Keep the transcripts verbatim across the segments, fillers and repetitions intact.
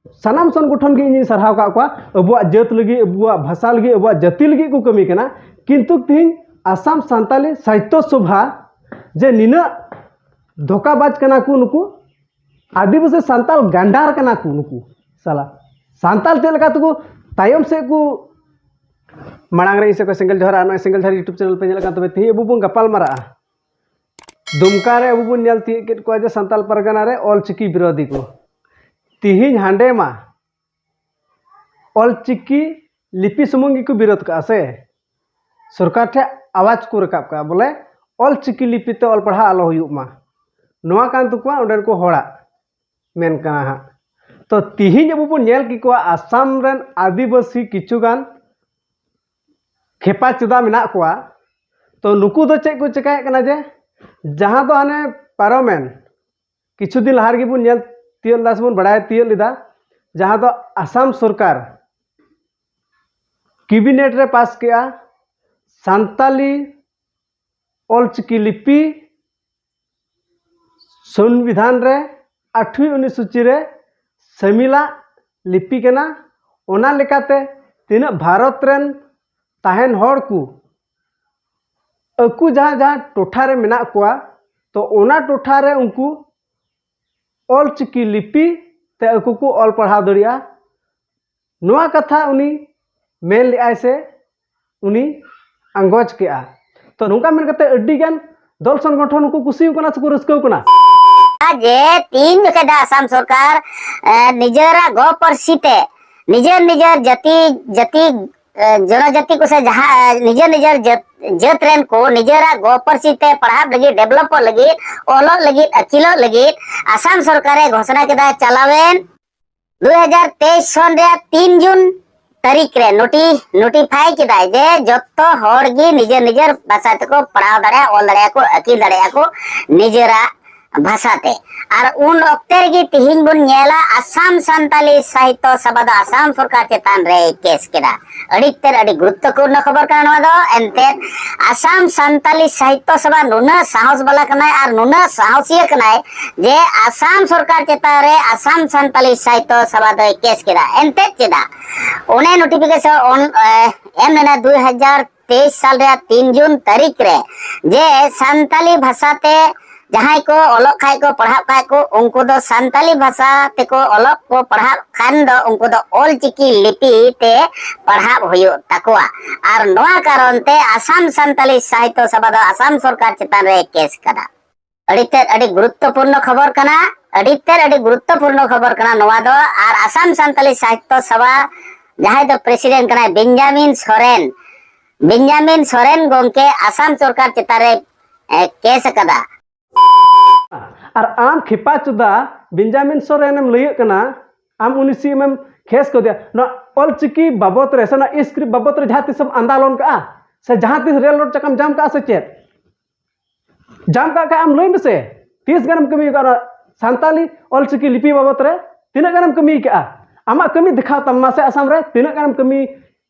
ᱥᱟᱱᱟᱢ ᱥᱚᱝᱜᱚᱴᱷᱚᱱ ᱜᱮ ᱤᱧᱤᱧ ᱥᱟᱨᱦᱟᱣ ᱠᱟᱜ ᱠᱚᱣᱟ, ᱟᱵᱚᱣᱟᱜ ᱡᱟᱹᱛ ᱞᱟᱹᱜᱤᱫ, ᱟᱵᱚᱣᱟᱜ ᱵᱷᱟᱥᱟ ᱞᱟᱹᱜᱤᱫ, ᱟᱵᱚᱣᱟᱜ ᱡᱟᱹᱛᱤ ᱞᱟᱹᱜᱤᱫ ᱠᱚ ᱠᱟᱹᱢᱤ ᱠᱟᱱᱟ᱾ ᱠᱤᱱᱛᱩ ᱛᱤᱦᱤᱧ ᱟᱥᱟᱢ ᱥᱟᱱᱛᱟᱞᱤ ᱥᱟᱦᱤᱛᱛᱚ ᱥᱚᱵᱷᱟ ᱡᱮ ᱱᱤᱱᱟᱹᱜ ᱫᱷᱳᱠᱟᱵᱟᱡᱽ ᱠᱟᱱᱟ ᱠᱚ ᱱᱩᱠᱩ, ᱟᱹᱫᱤᱵᱟᱹᱥᱤ ᱥᱟᱱᱛᱟᱞ ᱜᱟᱱᱰᱟᱨ ᱠᱟᱱᱟ ᱠᱚ ᱱᱩᱠᱩ᱾ ᱥᱟᱞᱟ ᱥᱟᱱᱛᱟᱞ ᱪᱮᱫ ᱞᱮᱠᱟ ᱛᱮᱠᱚ ᱛᱟᱭᱚᱢ ᱥᱮᱫ ᱠᱚ, ᱢᱟᱲᱟᱝ ᱨᱮ ᱤᱧ ᱥᱮᱫ ᱠᱷᱚᱱ ᱥᱮᱸᱜᱮᱞ ᱡᱚᱦᱟᱨ, ᱟᱨ ᱱᱚᱜᱼᱚᱭ ᱥᱮᱸᱜᱮᱞ ᱡᱚᱦᱟᱨ YouTube channel ᱯᱮ ᱧᱮᱞᱮᱫ ᱠᱟᱱ, ᱛᱚᱵᱮ ᱛᱤᱦᱤᱧ ᱟᱵᱚ ᱵᱚᱱ ᱜᱟᱯᱟᱞ ᱢᱟᱨᱟᱜᱼᱟ᱾ ᱫᱩᱢᱠᱟ ᱨᱮ ᱟᱵᱚ ᱵᱚᱱ ᱧᱮᱞ ᱛᱤᱭᱳᱜ ᱠᱮᱫ ᱠᱚᱣᱟ ᱡᱮ ᱥᱟᱱᱛᱟᱞ ᱯᱟᱨᱜᱟᱱᱟ ᱨᱮ ᱚᱞ ᱪᱤᱠᱤ ᱵᱤᱨᱳᱫᱷᱤ ᱠᱚ᱾ ᱛᱤᱦᱤᱧ ᱦᱟᱸᱰᱮ ᱢᱟ ᱚᱞ ᱪᱤᱠᱤ ᱞᱤᱯᱤ ᱥᱩᱢᱩᱝ ᱜᱮᱠᱚ ᱵᱤᱨᱳᱫᱷ ᱠᱟᱜᱼᱟ ᱥᱮ, ᱥᱚᱨᱠᱟᱨ ᱴᱷᱮᱱ ᱟᱣᱟᱡᱽ ᱠᱚ ᱨᱟᱠᱟᱵ ᱠᱟᱜᱼᱟ, ᱵᱚᱞᱮ ᱚᱞ ᱪᱤᱠᱤ ᱞᱤᱯᱤ ᱛᱮ ᱚᱞ ᱯᱟᱲᱦᱟᱣ ᱟᱞᱚ ᱦᱩᱭᱩᱜ ᱢᱟ᱾ ᱱᱚᱣᱟ ᱠᱟᱱ ᱛᱟᱠᱚᱣᱟ ᱚᱸᱰᱮᱱ ᱠᱚ ᱦᱚᱲᱟᱜ ᱢᱮᱱ ᱠᱟᱱᱟ ᱦᱟᱸᱜ᱾ ᱛᱚ ᱛᱤᱦᱤᱧ ᱟᱵᱚ ᱵᱚᱱ ᱧᱮᱞ ᱠᱮᱫ ᱠᱚᱣᱟ ᱟᱥᱟᱢ ᱨᱮᱱ ᱟᱹᱫᱤᱵᱟᱹᱥᱤ ᱠᱤᱪᱷᱩ ᱜᱟᱱ ᱠᱷᱮᱯᱟ ᱪᱮᱫᱟ ᱢᱮᱱᱟᱜ ᱠᱚᱣᱟ᱾ ᱛᱚ ᱱᱩᱠᱩ ᱫᱚ ᱪᱮᱫ ᱠᱚ ᱪᱮᱠᱟᱭᱮᱫ ᱠᱟᱱᱟ ᱡᱮ, ᱡᱟᱦᱟᱸ ᱫᱚ ᱦᱟᱱᱮ ᱯᱟᱨᱚᱢᱮᱱ ᱠᱤᱪᱷᱩ ᱫᱤᱱ ᱞᱟᱦᱟ ᱨᱮᱜᱮ ᱵᱚᱱ ᱧᱮᱞ ᱛᱤᱭᱳᱜ ᱞᱮᱫᱟ ᱥᱮ ᱵᱚᱱ ᱵᱟᱲᱟᱭ ᱛᱤᱭᱳᱜ ᱞᱮᱫᱟ, ᱡᱟᱦᱟᱸ ᱫᱚ ᱟᱥᱟᱢ ᱥᱚᱨᱠᱟᱨ ᱠᱮᱵᱤᱱᱮᱴ ᱨᱮ ᱯᱟᱥ ᱠᱮᱜᱼᱟ ᱥᱟᱱᱛᱟᱞᱤ ᱚᱞᱪᱤᱠᱤ ᱞᱤᱯᱤ ᱥᱚᱝᱵᱤᱫᱷᱟᱱ ᱨᱮ ᱟᱴᱷᱣᱤ ᱚᱱᱩᱥᱩᱪᱤ ᱨᱮ ᱥᱟᱹᱢᱤᱞᱟᱜ ᱞᱤᱯᱤ ᱠᱟᱱᱟ᱾ ᱚᱱᱟ ᱞᱮᱠᱟᱛᱮ ᱛᱤᱱᱟᱹᱜ ᱵᱷᱟᱨᱚᱛ ᱨᱮᱱ ᱛᱟᱦᱮᱱ ᱦᱚᱲ ᱠᱚ ᱟᱠᱚ ᱡᱟᱦᱟᱸ ᱡᱟᱦᱟᱸ ᱴᱚᱴᱷᱟ ᱨᱮ ᱢᱮᱱᱟᱜ ᱠᱚᱣᱟ, ᱛᱚ ᱚᱱᱟ ᱴᱚᱴᱷᱟ ᱨᱮ ᱩᱱᱠᱩ ᱚᱞᱪᱤᱠᱤ ᱞᱤᱯᱤ ᱛᱮ ᱟᱠᱚ ᱠᱚ ᱚᱞ ᱯᱟᱲᱦᱟᱣ ᱫᱟᱲᱮᱭᱟᱜᱼᱟ᱾ ᱱᱚᱣᱟ ᱠᱟᱛᱷᱟ ᱩᱱᱤ ᱢᱮᱱ ᱞᱮᱫᱟᱭ ᱥᱮ ᱩᱱᱤ ᱟᱸᱜᱚᱪ ᱠᱮᱜᱼᱟ᱾ ᱛᱚ ᱱᱚᱝᱠᱟ ᱢᱮᱱ ᱠᱟᱛᱮ ᱟᱹᱰᱤ ᱜᱟᱱ ᱫᱚᱞ ᱥᱚᱝᱜᱚᱴᱷᱚᱱ ᱦᱚᱸᱠᱚ ᱠᱩᱥᱤ ᱠᱟᱱᱟ ᱥᱮᱠᱚ ᱨᱟᱹᱥᱠᱟᱹ ᱠᱟᱱᱟ᱾ ᱡᱮ ᱛᱤᱱ ᱡᱚᱠᱷᱮᱡ ᱫᱚ ᱟᱥᱟᱢ ᱥᱚᱨᱠᱟᱨ ᱮ, ᱱᱤᱡᱮᱨᱟᱜ ᱜᱚ ᱯᱟᱹᱨᱥᱤ ᱛᱮ ᱱᱤᱡᱮᱨ ᱱᱤᱡᱮᱨ ᱡᱟᱹᱛᱤ ᱡᱟᱹᱛᱤ ᱮ, ᱡᱚᱱᱚᱡᱟᱹᱛᱤ ᱠᱚ ᱥᱮ ᱡᱟᱦᱟᱸ ᱮ, ᱱᱤᱡᱮᱨ ᱱᱤᱡᱮᱨ ᱡᱟᱹᱛ ᱡᱟᱹᱛ ᱨᱮᱱ ᱠᱚ ᱱᱤᱡᱮᱨᱟᱜ ᱜᱚ ᱯᱟᱹᱨᱥᱤ ᱛᱮ ᱯᱟᱲᱦᱟᱜ ᱞᱟᱹᱜᱤᱫ, ᱰᱮᱵᱷᱞᱚᱯᱚᱜ ᱞᱟᱹᱜᱤᱫ, ᱚᱞᱚᱜ ᱞᱟᱹᱜᱤᱫ, ᱟᱹᱠᱤᱞᱚᱜ ᱞᱟᱹᱜᱤᱫ ᱟᱥᱟᱢ ᱥᱚᱨᱠᱟᱨᱮ ᱜᱷᱳᱥᱚᱱᱟ ᱠᱮᱫᱟ ᱪᱟᱞᱟᱣᱮᱱ ᱫᱩ ᱦᱟᱡᱟᱨ ᱛᱮᱭᱤᱥ ᱥᱚᱱ ᱨᱮᱭᱟᱜ ᱛᱤᱱ ᱡᱩᱱ ᱛᱟᱹᱨᱤᱠᱷ ᱨᱮ ᱱᱳᱴᱤ ᱱᱳᱴᱤᱯᱷᱟᱭ ᱠᱮᱫᱟᱭ ᱡᱮ ᱡᱚᱛᱚ ᱦᱚᱲ ᱜᱮ ᱱᱤᱡᱮᱨ ᱱᱤᱡᱮᱨ ᱵᱷᱟᱥᱟ ᱛᱮᱠᱚ ᱯᱟᱲᱦᱟᱣ ᱫᱟᱲᱮᱭᱟᱜᱼᱟ, ᱚᱞ ᱫᱟᱲᱮᱭᱟᱜᱼᱟ ᱠᱚ, ᱟᱹᱠᱤᱞ ᱫᱟᱲᱮᱭᱟᱜᱼᱟ ᱠᱚ ᱱᱤᱡᱮᱨᱟᱜ ᱵᱷᱟᱥᱟᱛᱮ᱾ ᱟᱨ ᱩᱱ ᱚᱠᱛᱮ ᱨᱮᱜᱮ ᱛᱤᱦᱤᱧ ᱵᱚᱱ ᱧᱮᱞᱟ, ᱟᱥᱟᱢ ᱥᱟᱱᱛᱟᱞᱤ ᱥᱟᱦᱤᱛᱛᱚ ᱥᱚᱵᱷᱟ ᱫᱚ ᱟᱥᱟᱢ ᱥᱚᱨᱠᱟᱨ ᱪᱮᱛᱟᱱ ᱨᱮᱭ ᱠᱮᱥ ᱠᱮᱫᱟ᱾ ᱟᱹᱰᱤ ᱛᱮᱫ ᱟᱹᱰᱤ ᱜᱩᱨᱩᱛᱛᱚᱯᱩᱨᱱᱚ ᱠᱷᱚᱵᱚᱨ ᱠᱟᱱᱟ ᱱᱚᱣᱟ ᱫᱚ᱾ ᱮᱱᱛᱮᱫ, ᱟᱥᱟᱢ ᱥᱟᱱᱛᱟᱞᱤ ᱥᱟᱦᱤᱛᱛᱚ ᱥᱚᱵᱷᱟ ᱱᱩᱱᱟᱹᱜ ᱥᱟᱦᱚᱥ ᱵᱟᱞᱟ ᱠᱟᱱᱟᱭ ᱟᱨ ᱱᱩᱱᱟᱹᱜ ᱥᱟᱦᱚᱥᱤᱭᱟᱹ ᱠᱟᱱᱟᱭ ᱡᱮ ᱟᱥᱟᱢ ᱥᱚᱨᱠᱟᱨ ᱪᱮᱛᱟᱱ ᱨᱮ ᱟᱥᱟᱢ ᱥᱟᱱᱛᱟᱞᱤ ᱥᱟᱦᱤᱛᱛᱚ ᱥᱚᱵᱷᱟ ᱫᱚᱭ ᱠᱮᱥ ᱠᱮᱫᱟ᱾ ᱮᱱᱛᱮᱫ ᱪᱮᱫᱟᱜ? ᱚᱱᱮ ᱱᱳᱴᱤᱯᱷᱤᱠᱮᱥᱚᱱ ᱮᱢ ᱞᱮᱱᱟ ᱫᱩᱭ ᱦᱟᱡᱟᱨ ᱛᱮᱭᱤᱥ ᱥᱟᱞ ᱨᱮᱭᱟᱜ ᱛᱤᱱ ᱡᱩᱱ ᱛᱟᱹᱨᱤᱠᱷ ᱨᱮ, ᱡᱮ ᱥᱟᱱᱛᱟᱞᱤ ᱵᱷᱟᱥᱟ ᱛᱮ ᱡᱟᱦᱟᱸᱭ ᱠᱚ ᱚᱞᱚᱜ ᱠᱷᱟᱡ ᱠᱚ, ᱯᱟᱲᱦᱟᱜ ᱠᱷᱟᱡ ᱠᱚ, ᱩᱱᱠᱩ ᱫᱚ ᱥᱟᱱᱛᱟᱞᱤ ᱵᱷᱟᱥᱟ ᱛᱮᱠᱚ ᱚᱞᱚᱜ ᱠᱚ ᱯᱟᱲᱦᱟᱜ ᱠᱷᱟᱱ ᱫᱚ ᱩᱱᱠᱩ ᱫᱚ ᱚᱞ ᱪᱤᱠᱤ ᱞᱤᱯᱤ ᱛᱮ ᱯᱟᱲᱦᱟᱜ ᱦᱩᱭᱩᱜ ᱛᱟᱠᱚᱣᱟ᱾ ᱟᱨ ᱱᱚᱣᱟ ᱠᱟᱨᱚᱱ ᱛᱮ ᱟᱥᱟᱢ ᱥᱟᱱᱛᱟᱞᱤ ᱥᱟᱦᱤᱛᱛᱚ ᱥᱚᱵᱷᱟ ᱫᱚ ᱟᱥᱟᱢ ᱥᱚᱨᱠᱟᱨ ᱪᱮᱛᱟᱱ ᱨᱮ ᱠᱮᱥ ᱠᱟᱫᱟ᱾ ᱟᱹᱰᱤ ᱛᱮᱫ ᱟᱹᱰᱤ ᱜᱩᱨᱩᱛᱛᱚᱯᱩᱨᱱᱚ ᱠᱷᱚᱵᱚᱨ ᱠᱟᱱᱟ, ᱟᱹᱰᱤ ᱛᱮᱫ ᱟᱹᱰᱤ ᱜᱩᱨᱩᱛᱛᱚᱯᱩᱨᱱᱚ ᱠᱷᱚᱵᱚᱨ ᱠᱟᱱᱟ ᱱᱚᱣᱟ ᱫᱚ᱾ ᱟᱨ ᱟᱥᱟᱢ ᱥᱟᱱᱛᱟᱞᱤ ᱥᱟᱦᱤᱛᱛᱚ ᱥᱚᱵᱷᱟ ᱡᱟᱦᱟᱸᱭ ᱫᱚ ᱯᱨᱮᱥᱤᱰᱮᱱᱴ ᱠᱟᱱᱟᱭ ᱵᱮᱧᱡᱟᱢᱤᱱ ᱥᱚᱨᱮᱱ, ᱵᱮᱧᱡᱟᱢᱤᱱ ᱥᱚᱨᱮᱱ ᱜᱚᱢᱠᱮ ᱟᱥᱟᱢ ᱥᱚᱨᱠᱟᱨ ᱪᱮᱛᱟᱱ ᱨᱮ, ᱮ, ᱠᱮᱥ ᱟᱠᱟᱫᱟ᱾ ᱟᱨ ᱟᱢ ᱠᱷᱮᱯᱟ ᱪᱩᱫᱟ ᱵᱮᱧᱡᱟᱢᱤᱱ ᱥᱚᱨᱮᱱ ᱮᱢ ᱞᱟᱹᱭᱟᱹᱜ ᱠᱟᱱᱟ, ᱟᱢ ᱩᱱᱤ ᱥᱤ ᱮᱢ ᱮᱢ ᱠᱮᱥ ᱠᱟᱫᱮᱭᱟ᱾ ᱱᱚᱣᱟ ᱚᱞᱪᱤᱠᱤ ᱵᱟᱵᱚᱛ ᱨᱮ ᱥᱮ ᱱᱚᱣᱟ ᱤᱥᱠᱨᱤᱯᱴ ᱵᱟᱵᱚᱛ ᱨᱮ ᱡᱟᱦᱟᱸ ᱛᱤᱥᱮᱢ ᱟᱱᱫᱳᱞᱚᱱ ᱠᱟᱜᱼᱟ ᱥᱮ ᱡᱟᱦᱟᱸ ᱛᱤᱥ ᱨᱮᱞ ᱨᱳᱰ ᱪᱟᱠᱟᱢ ᱡᱟᱢ ᱠᱟᱜᱼᱟ ᱥᱮ ᱪᱮᱫ? ᱡᱟᱢ ᱠᱟᱜ ᱠᱷᱟᱡ ᱟᱢ ᱞᱟᱹᱭ ᱢᱮᱥᱮ, ᱛᱤᱥ ᱜᱟᱱᱮᱢ ᱠᱟᱹᱢᱤ ᱠᱟᱜᱼᱟ ᱱᱚᱣᱟ ᱥᱟᱱᱛᱟᱞᱤ ᱚᱞᱪᱤᱠᱤ ᱞᱤᱯᱤ ᱵᱟᱵᱚᱛ ᱨᱮ? ᱛᱤᱱᱟᱹᱜ ᱜᱟᱱᱮᱢ ᱠᱟᱹᱢᱤ ᱠᱟᱜᱼᱟ? ᱟᱢᱟᱜ ᱠᱟᱹᱢᱤ ᱫᱮᱠᱷᱟᱣ ᱛᱟᱢ ᱢᱟᱥᱮ, ᱟᱥᱟᱢ ᱨᱮ ᱛᱤᱱᱟᱹᱜ ᱜᱟᱱᱮᱢ ᱠᱟᱹᱢᱤ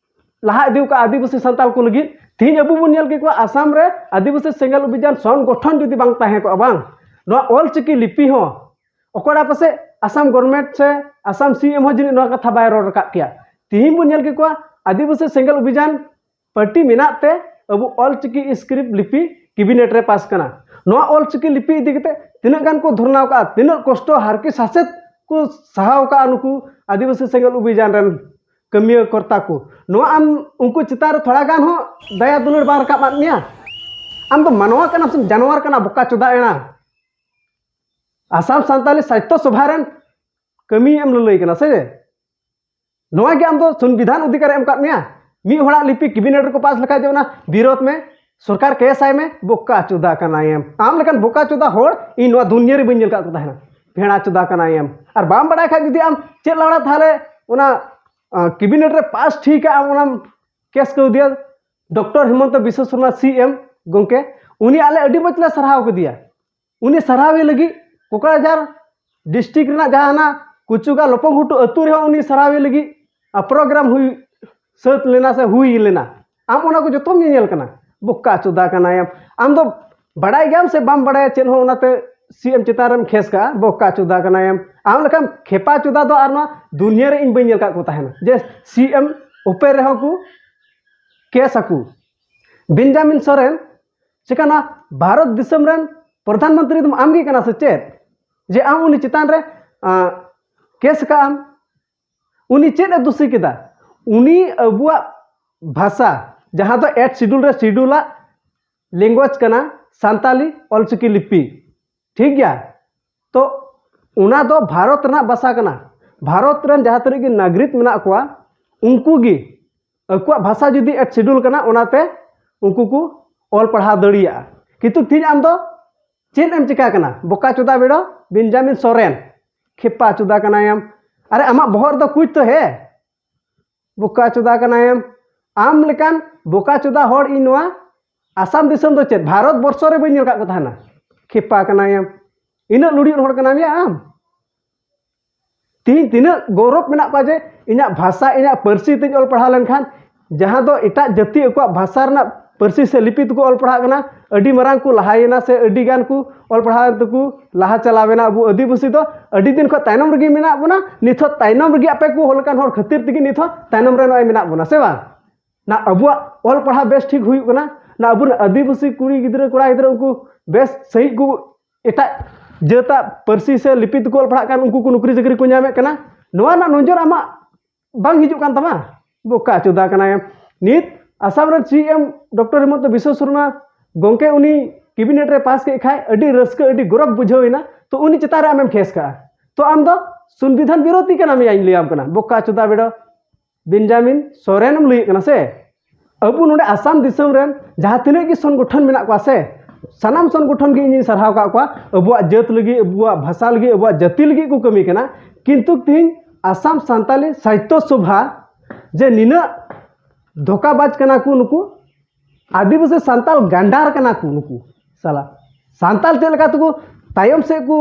ᱞᱟᱦᱟ ᱤᱫᱤ ᱠᱟᱜᱼᱟ ᱟᱹᱫᱤᱵᱟᱹᱥᱤ ᱥᱟᱱᱛᱟᱞ ᱠᱚ ᱞᱟᱹᱜᱤᱫ? ᱛᱤᱦᱤᱧ ᱟᱵᱚ ᱵᱚᱱ ᱧᱮᱞ ᱠᱮᱫ ᱠᱚᱣᱟ ᱟᱥᱟᱢ ᱨᱮ ᱟᱹᱫᱤᱵᱟᱹᱥᱤ ᱥᱮᱸᱜᱮᱞ ᱚᱵᱷᱤᱡᱟᱱ ᱥᱚᱝᱜᱚᱴᱷᱚᱱ ᱡᱩᱫᱤ ᱵᱟᱝ ᱛᱟᱦᱮᱸ ᱠᱚᱜᱼᱟ, ᱵᱟᱝ ᱱᱚᱣᱟ ᱚᱞᱪᱤᱠᱤ ᱞᱤᱯᱤ ᱦᱚᱸ ᱚᱠᱚᱭ ᱯᱟᱥᱮ ᱟᱥᱟᱢ ᱜᱚᱨᱢᱮᱱᱴ ᱥᱮ ᱟᱥᱟᱢ ᱥᱤ ᱮᱢ ᱦᱚᱸ ᱡᱟᱹᱱᱤᱡ ᱱᱚᱣᱟ ᱠᱟᱛᱷᱟ ᱵᱟᱭ ᱨᱚᱲ ᱨᱟᱠᱟᱵ ᱠᱮᱭᱟ᱾ ᱛᱤᱦᱤᱧ ᱵᱚᱱ ᱧᱮᱞ ᱠᱮᱫ ᱠᱚᱣᱟ ᱟᱹᱫᱤᱵᱟᱹᱥᱤ ᱥᱮᱸᱜᱮᱞ ᱚᱵᱷᱤᱡᱟᱱ ᱯᱟᱨᱴᱤ ᱢᱮᱱᱟᱜ ᱛᱮ ᱟᱵᱚ ᱚᱞᱪᱤᱠᱤ ᱥᱠᱨᱤᱯᱴ ᱞᱤᱯᱤ ᱠᱮᱵᱤᱱᱮᱴ ᱨᱮ ᱯᱟᱥ ᱠᱟᱱᱟ᱾ ᱱᱚᱣᱟ ᱚᱞᱪᱤᱠᱤ ᱞᱤᱯᱤ ᱤᱫᱤ ᱠᱟᱛᱮ ᱛᱤᱱᱟᱹᱜ ᱜᱟᱱ ᱠᱚ ᱫᱷᱚᱨᱱᱟ ᱠᱟᱜᱼᱟ, ᱛᱤᱱᱟᱹᱜ ᱠᱚᱥᱴᱚ ᱦᱟᱨᱠᱮᱛ ᱥᱟᱥᱮᱛ ᱠᱚ ᱥᱟᱦᱟᱣ ᱠᱟᱜᱼᱟ ᱱᱩᱠᱩ ᱟᱹᱫᱤᱵᱟᱹᱥᱤ ᱥᱮᱸᱜᱮᱞ ᱚᱵᱷᱤᱡᱟᱱ ᱨᱮᱱ ᱠᱟᱹᱢᱤᱭᱟᱹ ᱠᱚᱨᱛᱟ ᱠᱚ᱾ ᱱᱚᱣᱟ ᱟᱢ ᱩᱱᱠᱩ ᱪᱮᱛᱟᱱ ᱨᱮ ᱛᱷᱚᱲᱟ ᱜᱟᱱ ᱦᱚᱸ ᱫᱟᱭᱟ ᱫᱩᱞᱟᱹᱲ ᱵᱟᱝ ᱨᱟᱠᱟᱵ ᱟᱫ ᱢᱮᱭᱟ? ᱟᱢ ᱫᱚ ᱢᱟᱱᱣᱟ ᱠᱟᱱᱟᱢ ᱥᱮ ᱡᱟᱱᱣᱟᱨ ᱠᱟᱱᱟ? ᱵᱚᱠᱟ ᱪᱚᱫᱟ ᱮᱲᱟ, ᱟᱥᱟᱢ ᱥᱟᱱᱛᱟᱞᱤ ᱥᱟᱦᱤᱛᱛᱚ ᱥᱚᱵᱷᱟ ᱨᱮᱱ ᱠᱟᱹᱢᱤ ᱮᱢ ᱞᱟᱹᱞᱟᱹᱭ ᱠᱟᱱᱟ ᱥᱮ? ᱱᱚᱣᱟ ᱜᱮ ᱟᱢ ᱫᱚ ᱥᱚᱝᱵᱤᱫᱷᱟᱱ ᱚᱫᱷᱤᱠᱟᱨ ᱮ ᱮᱢ ᱠᱟᱫ ᱢᱮᱭᱟ? ᱢᱤᱫ ᱦᱚᱲᱟᱜ ᱞᱤᱯᱤ ᱠᱮᱵᱤᱱᱮᱴ ᱨᱮᱠᱚ ᱯᱟᱥ ᱞᱮᱠᱷᱟᱡ ᱡᱮ ᱚᱱᱟ ᱵᱤᱨᱳᱫ ᱢᱮ, ᱥᱚᱨᱠᱟᱨ ᱠᱮᱥ ᱟᱭ ᱢᱮ, ᱵᱚᱠᱟ ᱪᱚᱫᱟ ᱠᱟᱱᱟᱭᱮᱢ᱾ ᱟᱢ ᱞᱮᱠᱟᱱ ᱵᱚᱠᱟ ᱪᱚᱫᱟ ᱦᱚᱲ ᱤᱧ ᱱᱚᱣᱟ ᱫᱩᱱᱭᱟᱹ ᱨᱮ ᱵᱟᱹᱧ ᱧᱮᱞ ᱠᱟᱜ ᱠᱚ ᱛᱟᱦᱮᱱᱟ᱾ ᱵᱷᱮᱲᱟ ᱪᱚᱫᱟ ᱠᱟᱱᱟᱭᱮᱢ᱾ ᱟᱨ ᱵᱟᱢ ᱵᱟᱲᱟᱭ ᱠᱷᱟᱡ ᱡᱩᱫᱤ ᱟᱢ ᱪᱮᱫ ᱞᱟᱲᱟ ᱛᱟᱦᱞᱮ ᱚᱱᱟ ᱠᱮᱵᱤᱱᱮᱴ ᱨᱮ ᱯᱟᱥ ᱴᱷᱤᱠ ᱟᱢ ᱚᱱᱟᱢ ᱠᱮᱥ ᱠᱟᱣᱫᱤᱭᱟ ᱰᱚᱠᱴᱚᱨ ᱦᱤᱢᱚᱱᱛᱚ ᱵᱤᱥᱥᱚ ᱥᱚᱨᱢᱟ ᱥᱤ ᱮᱢ ᱜᱚᱢᱠᱮ, ᱩᱱᱤ ᱟᱞᱮ ᱟᱹᱰᱤ ᱢᱚᱡᱽ ᱞᱮ ᱥᱟᱨᱦᱟᱣ ᱠᱮᱫᱮᱭᱟ᱾ ᱩᱱᱤ ᱥᱟᱨᱦᱟᱣᱮ ᱞᱟᱹᱜᱤᱫ ᱠᱳᱠᱲᱟᱡᱷᱟᱨ ᱰᱤᱥᱴᱨᱤᱠᱴ ᱨᱮᱱᱟᱜ ᱡᱟᱦᱟᱱᱟᱜ ᱠᱩᱪᱩᱜᱟ ᱞᱚᱯᱚᱝ ᱜᱷᱩᱴᱩ ᱟᱹᱛᱩ ᱨᱮᱦᱚᱸ ᱩᱱᱤ ᱥᱟᱨᱦᱟᱣᱮ ᱞᱟᱹᱜᱤᱫ ᱯᱨᱳᱜᱨᱟᱢ ᱦᱩᱭ ᱥᱟᱹᱛ ᱞᱮᱱᱟ ᱥᱮ ᱦᱩᱭ ᱞᱮᱱᱟ᱾ ᱟᱢ ᱚᱱᱟ ᱠᱚ ᱡᱚᱛᱚᱢ ᱧᱮᱧᱮᱞ ᱠᱟᱱᱟ᱾ ᱵᱚᱠᱟ ᱪᱩᱫᱟ ᱠᱟᱱᱟᱭᱟᱢ ᱟᱢ ᱫᱚ᱾ ᱵᱟᱲᱟᱭ ᱜᱮᱭᱟᱢ ᱥᱮ ᱵᱟᱢ ᱵᱟᱲᱟᱭᱟ ᱪᱮᱫ ᱦᱚᱸ, ᱚᱱᱟᱛᱮ ᱥᱤ ᱮᱢ ᱪᱮᱛᱟᱱ ᱨᱮᱢ ᱠᱷᱮᱥ ᱠᱟᱜᱼᱟ᱾ ᱵᱚᱠᱟ ᱪᱩᱫᱟ ᱠᱟᱱᱟᱭᱟᱢ ᱟᱢ᱾ ᱞᱮᱠᱟᱱ ᱠᱷᱮᱯᱟ ᱪᱩᱫᱟ ᱫᱚ ᱟᱨ ᱱᱚᱣᱟ ᱫᱩᱱᱤᱭᱟᱹ ᱨᱮ ᱤᱧ ᱵᱟᱹᱧ ᱧᱮᱞ ᱠᱟᱜ ᱠᱚ ᱛᱟᱦᱮᱱᱟ ᱡᱮ ᱥᱤ ᱮᱢ ᱩᱯᱮᱨ ᱨᱮᱦᱚᱸ ᱠᱚ ᱠᱮᱥ ᱟᱠᱚ᱾ ᱵᱮᱧᱡᱟᱢᱤᱱ ᱥᱚᱨᱮᱱ ᱪᱮᱠᱟ ᱱᱚᱣᱟ ᱵᱷᱟᱨᱚᱛ ᱫᱤᱥᱚᱢ ᱨᱮᱱ ᱯᱨᱚᱫᱷᱟᱱ ᱢᱚᱱᱛᱨᱤ ᱫᱚ ᱟᱢ ᱜᱮ ᱠᱟᱱᱟ ᱥᱮ ᱪᱮᱫ? ᱡᱮ ᱟᱢ ᱩᱱᱤ ᱪᱮᱛᱟᱱ ᱨᱮ ᱠᱮᱥ ᱠᱟᱜ ᱟᱢ? ᱩᱱᱤ ᱪᱮᱫ ᱮ ᱫᱩᱥᱤ ᱠᱮᱫᱟ? ᱩᱱᱤ ᱟᱵᱚᱣᱟᱜ ᱵᱷᱟᱥᱟ ᱡᱟᱦᱟᱸ ᱫᱚ ᱮᱴ ᱥᱤᱰᱩᱞ ᱨᱮ ᱥᱤᱰᱩᱞᱟᱜ ᱞᱮᱝᱜᱩᱭᱮᱡᱽ ᱠᱟᱱᱟ ᱥᱟᱱᱛᱟᱞᱤ ᱚᱞᱪᱤᱠᱤ ᱞᱤᱯᱤ, ᱴᱷᱤᱠ ᱜᱮᱭᱟ? ᱛᱚ ᱚᱱᱟ ᱫᱚ ᱵᱷᱟᱨᱚᱛ ᱨᱮᱱᱟᱜ ᱵᱷᱟᱥᱟ ᱠᱟᱱᱟ᱾ ᱵᱷᱟᱨᱚᱛ ᱨᱮᱱ ᱡᱟᱦᱟᱸ ᱛᱤᱱᱟᱹᱜ ᱜᱮ ᱱᱟᱜᱚᱨᱤᱠ ᱢᱮᱱᱟᱜ ᱠᱚᱣᱟ, ᱩᱱᱠᱩ ᱜᱮ ᱟᱠᱚᱣᱟᱜ ᱵᱷᱟᱥᱟ ᱡᱩᱫᱤ ᱮᱴ ᱥᱤᱰᱩᱞ ᱠᱟᱱᱟ, ᱚᱱᱟᱛᱮ ᱩᱱᱠᱩ ᱠᱚ ᱚᱞ ᱯᱟᱲᱦᱟᱣ ᱫᱟᱲᱮᱭᱟᱜᱼᱟ᱾ ᱠᱤᱱᱛᱩ ᱛᱮᱦᱮᱧ ᱟᱢ ᱫᱚ ᱪᱮᱫ ᱮᱢ ᱪᱤᱠᱟ ᱠᱟᱱᱟ? ᱵᱚᱠᱟ ᱪᱩᱫᱟ ᱵᱮᱲᱚ ᱵᱮᱧᱡᱟᱢᱤᱱ ᱥᱚᱨᱮᱱ, ᱠᱷᱮᱯᱟ ᱪᱩᱫᱟ ᱠᱟᱱᱟᱭᱮᱢ᱾ ᱟᱨᱮ ᱟᱢᱟᱜ ᱵᱚᱦᱚᱜ ᱨᱮᱫᱚ ᱠᱩᱪ ᱛᱚ ᱦᱮ, ᱵᱚᱠᱟ ᱪᱩᱫᱟ ᱠᱟᱱᱟᱭᱮᱢ᱾ ᱟᱢ ᱞᱮᱠᱟᱱ ᱵᱚᱠᱟ ᱪᱩᱫᱟ ᱦᱚᱲ ᱤᱧ ᱱᱚᱣᱟ ᱟᱥᱟᱢ ᱫᱤᱥᱚᱢ ᱫᱚ ᱪᱮᱫ ᱵᱷᱟᱨᱚᱛ ᱵᱚᱨᱥᱚ ᱨᱮ ᱵᱟᱹᱧ ᱧᱮᱞ ᱠᱟᱜ ᱠᱚ ᱛᱟᱦᱮᱱᱟ᱾ ᱠᱷᱮᱯᱟ ᱠᱟᱱᱟᱭᱮᱢ, ᱤᱱᱟᱹᱜ ᱞᱩᱲᱤᱭᱟᱹ ᱦᱚᱲ ᱠᱟᱱᱟᱢ ᱭᱟ ᱟᱢ᱾ ᱛᱤᱦᱤᱧ ᱛᱤᱱᱟᱹᱜ ᱜᱚᱨᱚᱵᱽ ᱢᱮᱱᱟᱜ ᱠᱚᱣᱟ ᱡᱮ ᱤᱧᱟᱹᱜ ᱵᱷᱟᱥᱟ, ᱤᱧᱟᱹᱜ ᱯᱟᱹᱨᱥᱤ ᱛᱤᱧ ᱚᱞ ᱯᱟᱲᱦᱟᱣ ᱞᱮᱱᱠᱷᱟᱱ, ᱡᱟᱦᱟᱸ ᱫᱚ ᱮᱴᱟᱜ ᱡᱟᱹᱛᱤ ᱟᱠᱚᱣᱟᱜ ᱵᱷᱟᱥᱟ ᱨᱮᱱᱟᱜ ᱯᱟᱹᱨᱥᱤ ᱥᱮ ᱞᱤᱯᱤ ᱛᱮᱠᱚ ᱚᱞ ᱯᱟᱲᱦᱟᱜ ᱠᱟᱱᱟ, ᱟᱹᱰᱤ ᱢᱟᱨᱟᱝ ᱠᱚ ᱞᱟᱦᱟᱭᱮᱱᱟ ᱥᱮ ᱟᱹᱰᱤ ᱜᱟᱱ ᱠᱚ ᱚᱞ ᱯᱟᱲᱦᱟᱣ ᱛᱮᱠᱚ ᱞᱟᱦᱟ ᱪᱟᱞᱟᱣᱮᱱᱟ᱾ ᱟᱵᱚ ᱟᱹᱫᱤᱵᱟᱹᱥᱤ ᱫᱚ ᱟᱹᱰᱤ ᱫᱤᱱ ᱠᱷᱚᱱ ᱛᱟᱭᱱᱚᱢ ᱨᱮᱜᱮ ᱢᱮᱱᱟᱜ ᱵᱚᱱᱟ᱾ ᱱᱤᱛ ᱦᱚᱸ ᱛᱟᱭᱱᱚᱢ ᱨᱮᱜᱮ ᱟᱯᱮ ᱠᱚ ᱦᱚᱲ ᱞᱮᱠᱟᱱ ᱦᱚᱲ ᱠᱷᱟᱹᱛᱤᱨ ᱛᱮᱜᱮ ᱱᱤᱛ ᱦᱚᱸ ᱛᱟᱭᱱᱚᱢ ᱨᱮ ᱱᱚᱜᱼᱚᱭ ᱢᱮᱱᱟᱜ ᱵᱚᱱᱟ, ᱥᱮ ᱵᱟᱝ? ᱱᱟ ᱟᱵᱚᱣᱟᱜ ᱚᱞ ᱯᱟᱲᱦᱟᱣ ᱵᱮᱥ ᱴᱷᱤᱠ ᱦᱩᱭᱩᱜ ᱠᱟᱱᱟ, ᱱᱟ ᱟᱵᱚᱨᱮᱱ ᱟᱹᱫᱤᱵᱟᱹᱥᱤ ᱠᱩᱲᱤ ᱜᱤᱫᱽᱨᱟᱹ ᱠᱚᱲᱟ ᱜᱤᱫᱽᱨᱟᱹ ᱩᱱᱠᱩ ᱵᱮᱥ ᱥᱟᱺᱦᱤᱡ ᱠᱚ ᱮᱴᱟᱜ ᱡᱟᱹᱛᱟᱜ ᱯᱟᱹᱨᱥᱤ ᱥᱮ ᱞᱤᱯᱤ ᱛᱮᱠᱚ ᱚᱞ ᱯᱟᱲᱦᱟᱜ ᱠᱟᱱ, ᱩᱱᱠᱩ ᱠᱚ ᱱᱚᱠᱨᱤ ᱪᱟᱹᱠᱨᱤ ᱠᱚ ᱧᱟᱢᱮᱫ ᱠᱟᱱᱟ᱾ ᱱᱚᱣᱟ ᱨᱮᱱᱟᱜ ᱱᱚᱡᱚᱨ ᱟᱢᱟᱜ ᱵᱟᱝ ᱦᱤᱡᱩᱜ ᱠᱟᱱ ᱛᱟᱢᱟ? ᱵᱚᱠᱟ ᱪᱩᱫᱟ ᱠᱟᱱᱟᱭᱮᱢ᱾ ᱱᱤᱛ ᱟᱥᱟᱢ ᱨᱮᱱ ᱥᱤ ᱮᱢ ᱰᱚᱠᱴᱚᱨ ᱦᱤᱢᱚᱱᱛᱚ ᱵᱤᱥᱥᱚ ᱥᱚᱨᱢᱟ ᱜᱚᱢᱠᱮ ᱩᱱᱤ ᱠᱮᱵᱤᱱᱮᱴ ᱨᱮ ᱯᱟᱥ ᱠᱮᱫ ᱠᱷᱟᱡ ᱟᱹᱰᱤ ᱨᱟᱹᱥᱠᱟᱹ, ᱟᱹᱰᱤ ᱜᱚᱨᱚᱵᱽ ᱵᱩᱡᱷᱟᱹᱣ ᱮᱱᱟ᱾ ᱛᱚ ᱩᱱᱤ ᱪᱮᱛᱟᱱ ᱨᱮ ᱟᱢᱮᱢ ᱠᱷᱮᱥ ᱠᱟᱜᱼᱟ᱾ ᱛᱚ ᱟᱢ ᱫᱚ ᱥᱚᱝᱵᱤᱫᱷᱟᱱ ᱵᱤᱨᱳᱫᱷᱤ ᱠᱟᱱᱟᱢ ᱭᱟᱧ ᱞᱟᱹᱭᱟᱢ ᱠᱟᱱᱟ, ᱵᱚᱠᱟ ᱪᱩᱫᱟ ᱵᱮᱰᱚ᱾ ᱵᱮᱧᱡᱟᱢᱤᱱ ᱥᱚᱨᱮᱱ ᱮᱢ ᱞᱟᱹᱭᱮᱫ ᱠᱟᱱᱟ ᱥᱮ? ᱟᱵᱚ ᱱᱚᱰᱮ ᱟᱥᱟᱢ ᱫᱤᱥᱚᱢ ᱨᱮᱱ ᱡᱟᱦᱟᱸ ᱛᱤᱱᱟᱹᱜ ᱜᱮ ᱥᱚᱝᱜᱚᱴᱷᱚᱱ ᱢᱮᱱᱟᱜ ᱠᱚᱣᱟ ᱥᱮ, ᱥᱟᱱᱟᱢ ᱥᱚᱝᱜᱚᱴᱷᱚᱱ ᱜᱮ ᱤᱧᱤᱧ ᱥᱟᱨᱦᱟᱣ ᱠᱟᱜ ᱠᱚᱣᱟ᱾ ᱟᱵᱚᱣᱟᱜ ᱡᱟᱹᱛ ᱞᱟᱹᱜᱤᱫ, ᱟᱵᱚᱣᱟᱜ ᱵᱷᱟᱥᱟ ᱞᱟᱹᱜᱤᱫ, ᱟᱵᱚᱣᱟᱜ ᱡᱟᱹᱛᱤ ᱞᱟᱹᱜᱤᱫ ᱠᱚ ᱠᱟᱹᱢᱤ ᱠᱟᱱᱟ᱾ ᱠᱤᱱᱛᱩ ᱛᱮᱦᱮᱧ ᱟᱥᱟᱢ ᱥᱟᱱᱛᱟᱞᱤ ᱥᱟᱦᱤᱛᱛᱚ ᱥᱚᱵᱷᱟ ᱡᱮ ᱱᱤᱱᱟᱹᱜ ᱫᱷᱳᱠᱟᱵᱟᱡᱽ ᱠᱟᱱᱟ ᱠᱚ ᱱᱩᱠᱩ, ᱟᱹᱫᱤᱵᱟᱹᱥᱤ ᱥᱟᱱᱛᱟᱞ ᱜᱟᱱᱰᱟᱨ ᱠᱟᱱᱟ ᱠᱚ ᱱᱩᱠᱩ ᱥᱟᱞᱟ᱾ ᱥᱟᱱᱛᱟᱲ ᱪᱮᱫ ᱞᱮᱠᱟ ᱛᱮᱠᱚ ᱛᱟᱭᱚᱢ ᱥᱮᱫ ᱠᱚ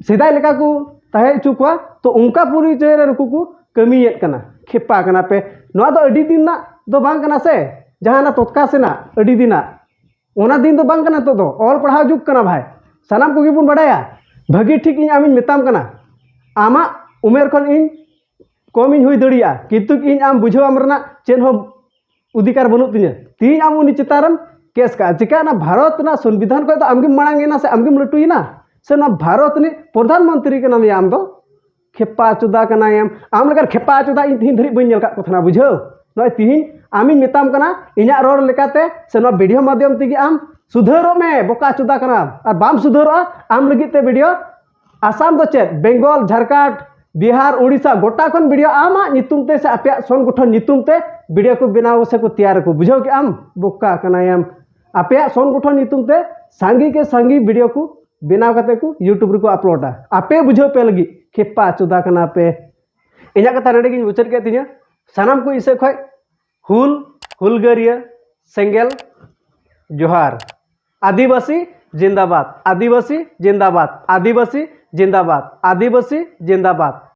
ᱥᱮᱫᱟᱭ ᱞᱮᱠᱟ ᱠᱚ ᱛᱟᱦᱮᱸ ᱦᱚᱪᱚ ᱠᱚᱣᱟ, ᱛᱚ ᱚᱱᱠᱟ ᱯᱚᱨᱤᱪᱚᱭ ᱨᱮ ᱱᱩᱠᱩ ᱠᱚ ᱠᱟᱹᱢᱤᱭᱮᱫ ᱠᱟᱱᱟ᱾ ᱠᱷᱮᱯᱟ ᱠᱟᱱᱟ ᱯᱮ, ᱱᱚᱣᱟ ᱫᱚ ᱟᱹᱰᱤ ᱫᱤᱱ ᱨᱮᱱᱟᱜ ᱫᱚ ᱵᱟᱝ ᱠᱟᱱᱟ ᱥᱮ, ᱡᱟᱦᱟᱸ ᱚᱱᱟ ᱴᱚᱴᱠᱟ ᱥᱮᱱᱟᱜ ᱟᱹᱰᱤ ᱫᱤᱱᱟᱜ, ᱚᱱᱟ ᱫᱤᱱ ᱫᱚ ᱵᱟᱝ ᱠᱟᱱᱟ᱾ ᱱᱤᱛᱚᱜ ᱫᱚ ᱚᱞ ᱯᱟᱲᱦᱟᱣ ᱡᱩᱜᱽ ᱠᱟᱱᱟ ᱵᱷᱟᱭ, ᱥᱟᱱᱟᱢ ᱠᱚᱜᱮ ᱵᱚᱱ ᱵᱟᱰᱟᱭᱟ᱾ ᱵᱷᱟᱹᱜᱤ ᱴᱷᱤᱠ ᱤᱧ ᱟᱢᱤᱧ ᱢᱮᱛᱟᱢ ᱠᱟᱱᱟ, ᱟᱢᱟᱜ ᱩᱢᱮᱨ ᱠᱷᱚᱱ ᱤᱧ ᱠᱚᱢ ᱤᱧ ᱦᱩᱭ ᱫᱟᱲᱮᱭᱟᱜᱼᱟ, ᱠᱤᱱᱛᱩ ᱤᱧ ᱟᱢ ᱵᱩᱡᱷᱟᱹᱣ ᱟᱢ ᱨᱮᱱᱟᱜ ᱪᱮᱫ ᱦᱚᱸ ᱚᱫᱷᱤᱠᱟᱨ ᱵᱟᱹᱱᱩᱜ ᱛᱤᱧᱟᱹ᱾ ᱛᱮᱦᱤᱧ ᱟᱢ ᱩᱱᱤ ᱪᱮᱛᱟᱱ ᱨᱮᱢ ᱠᱮᱥ ᱠᱟᱜᱼᱟ, ᱪᱤᱠᱟᱹ ᱚᱱᱟ ᱵᱷᱟᱨᱚᱛ ᱨᱮᱱᱟᱜ ᱥᱚᱝᱵᱤᱫᱷᱟᱱ ᱠᱷᱚᱱ ᱫᱚ ᱟᱢᱜᱮᱢ ᱢᱟᱲᱟᱝ ᱮᱱᱟ ᱥᱮ ᱟᱢᱜᱮᱢ ᱞᱟᱹᱴᱩᱭᱮᱱᱟ, ᱥᱮ ᱱᱚᱣᱟ ᱵᱷᱟᱨᱚᱛ ᱨᱤᱱᱤᱡ ᱯᱨᱚᱫᱷᱟᱱ ᱢᱚᱱᱛᱨᱤ ᱠᱟᱱᱟᱢ ᱭᱟ ᱟᱢ ᱫᱚ? ᱠᱷᱮᱯᱟ ᱪᱚᱫᱟ ᱠᱟᱱᱟᱭᱮᱢ᱾ ᱟᱢ ᱞᱮᱠᱟᱱ ᱠᱷᱮᱯᱟ ᱪᱚᱫᱟ ᱤᱧ ᱛᱮᱦᱤᱧ ᱫᱷᱟᱹᱨᱤᱡ ᱵᱟᱹᱧ ᱧᱮᱞ ᱠᱟᱜ ᱠᱚ ᱛᱟᱦᱮᱱᱟ, ᱵᱩᱡᱷᱟᱹᱣ? ᱱᱚᱜᱼᱚᱭ ᱛᱤᱦᱤᱧ ᱟᱢᱤᱧ ᱢᱮᱛᱟᱢ ᱠᱟᱱᱟ, ᱤᱧᱟᱹᱜ ᱨᱚᱲ ᱞᱮᱠᱟᱛᱮ ᱥᱮ ᱱᱚᱣᱟ ᱵᱷᱤᱰᱤᱭᱳ ᱢᱟᱫᱽᱫᱷᱚᱢ ᱛᱮᱜᱮ ᱟᱢ ᱥᱩᱫᱷᱟᱹᱨᱚᱜ ᱢᱮ, ᱵᱚᱠᱟ ᱪᱚᱫᱟ ᱠᱟᱱᱟᱢ᱾ ᱟᱨ ᱵᱟᱢ ᱥᱩᱫᱷᱟᱹᱨᱚᱜᱼᱟ, ᱟᱢ ᱞᱟᱹᱜᱤᱫ ᱛᱮ ᱵᱷᱤᱰᱤᱭᱳ ᱟᱥᱟᱢ ᱫᱚ ᱪᱮᱫ, ᱵᱮᱝᱜᱚᱞ, ᱡᱷᱟᱲᱠᱷᱚᱸᱰ, ᱵᱤᱦᱟᱨ, ᱩᱲᱤᱥᱥᱟ, ᱜᱚᱴᱟ ᱠᱷᱚᱱ ᱵᱷᱤᱰᱤᱭᱳ ᱟᱢᱟᱜ ᱧᱩᱛᱩᱢ ᱛᱮ ᱥᱮ ᱟᱯᱮᱭᱟᱜ ᱥᱚᱝᱜᱚᱴᱷᱚᱱ ᱧᱩᱛᱩᱢ ᱛᱮ ᱵᱷᱤᱰᱤᱭᱳ ᱠᱚ ᱵᱮᱱᱟᱣ ᱥᱮ ᱠᱚ ᱛᱮᱭᱟᱨ ᱟᱠᱚ, ᱵᱩᱡᱷᱟᱹᱣ ᱠᱮᱜ ᱟᱢ? ᱵᱚᱠᱟ ᱠᱟᱱᱟᱭᱮᱢ᱾ ᱟᱯᱮᱭᱟᱜ ᱥᱚᱝᱜᱚᱴᱷᱚᱱ ᱧᱩᱛᱩᱢ ᱛᱮ ᱥᱟᱸᱜᱮ ᱠᱮ ᱥᱟᱸᱜᱮ ᱵᱷᱤᱰᱤᱭᱳ ᱠᱚ ᱵᱮᱱᱟᱣ ᱠᱟᱛᱮ ᱠᱚ YouTube ᱨᱮᱠᱚ ᱟᱯᱞᱳᱰᱟ, ᱟᱯᱮ ᱵᱩᱡᱷᱟᱹᱣ ᱯᱮ ᱞᱟᱹᱜᱤᱫ᱾ ᱠᱷᱮᱯᱟ ᱪᱚᱫᱟ ᱠᱟᱱᱟ ᱯᱮ᱾ ᱤᱧᱟᱹᱜ ᱠᱟᱛᱷᱟ ᱱᱚᱰᱮ ᱜᱤᱧ ᱢᱩᱪᱟᱹᱫ ᱠᱮᱫ ᱛᱤᱧᱟᱹ᱾ ᱥᱟᱱᱟᱢ ᱠᱚ ᱤᱧ ᱥᱮᱫ ᱠᱷᱚᱡ ᱦᱩᱞ, ᱦᱩᱞᱜᱟᱹᱨᱤᱭᱟᱹ, ᱥᱮᱸᱜᱮᱞ ᱡᱚᱦᱟᱨ᱾ ᱟᱹᱫᱤᱵᱟᱹᱥᱤ ᱡᱤᱱᱫᱟᱵᱟᱫ, ᱟᱹᱫᱤᱵᱟᱹᱥᱤ ᱡᱤᱱᱫᱟᱵᱟᱫ, ᱟᱹᱫᱤᱵᱟᱹᱥᱤ ᱡᱤᱱᱫᱟᱵᱟᱫ, ᱟᱹᱫᱤᱵᱟᱹᱥᱤ ᱡᱤᱱᱫᱟᱵᱟᱫ᱾